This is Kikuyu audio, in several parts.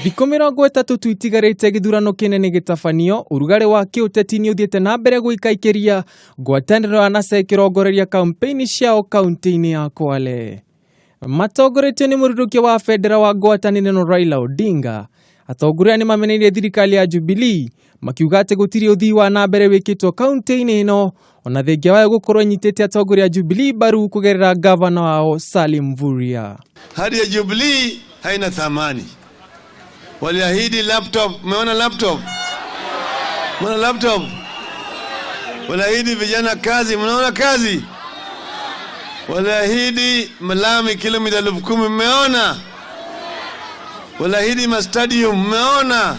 Thikũ 30 tu itigarĩte gĩthurano kĩnene gĩtabanio, ũrugarĩ wa kĩũteti nĩ ũthiĩte na mbere gũikaikĩria ngwatanĩro ya NASA ĩkĩrongoreria kampeini ciao kaunti-inĩ ya Kwale. Matongoretio nĩ mũrutũkia wa bendera wa ngwatanĩro ĩno Raila Odinga, atongoria nĩ mameneirie thirikari ya Jubilee makiuga atĩ gũtirĩ ũthii wa na mbere wĩkĩtwo kaunti-inĩ ĩno ona thengia wayo gũkorwo ĩnyitĩte atongoria a Jubilee mbaru kũgerera gavana wao Salim Mvurya. Hadi ya Jubilee haina thamani. Waliahidi laptop, umeona laptop? Umeona laptop? Waliahidi vijana kazi, mnaona kazi? Waliahidi malami kilomita 10,000, mmeona? Waliahidi mastadium, mmeona?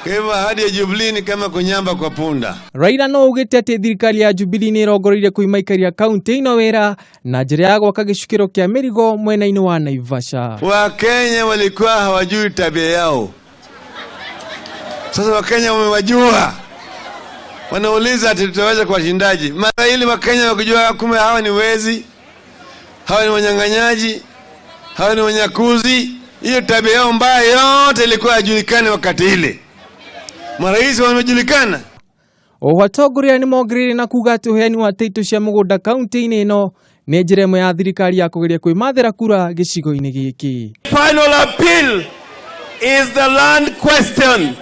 Kwa hivyo ahadi ya Jubilee ni kama kunyamba kwa punda. Raila no augĩte atĩ thirikari ya Jubilee nĩ ĩrongoreirie kũima aikari a kaunti ĩno wĩra na njĩra ya gwaka gĩcukĩro kĩa mĩrigo mwena-inĩ wa Naivasha. Wakenya walikuwa hawajui tabia yao. Sasa Wakenya wamewajua, wanauliza ati tutaweza kuwashindaje? Mara ili Wakenya wakijua kumbe hawa ni wezi, hawa ni wanyang'anyaji, hawa ni wanyakuzi. Hiyo tabia yao mbaya yote ilikuwa hajulikani wakati ile. Marais wamejulikana. Oho atongoria nĩ mongereire na kuga atĩ ũheani wa taitũ cia mũgũnda kaunti-inĩ ĩno nĩ njĩra ĩmwe ya thirikari ya kũgeria kwĩmathĩra kura gĩcigo-inĩ gĩkĩ. Final appeal is the land question.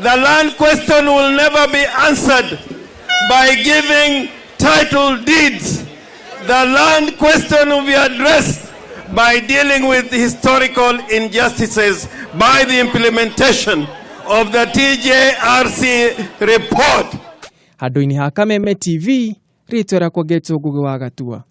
The land question will never be answered by giving title deeds. The land question will be addressed by dealing with historical injustices by the implementation of the TJRC report. Handũ-inĩ ha Kameme TV, rĩtwa rĩakwa ngetwo Ngũgĩ wa Gatua.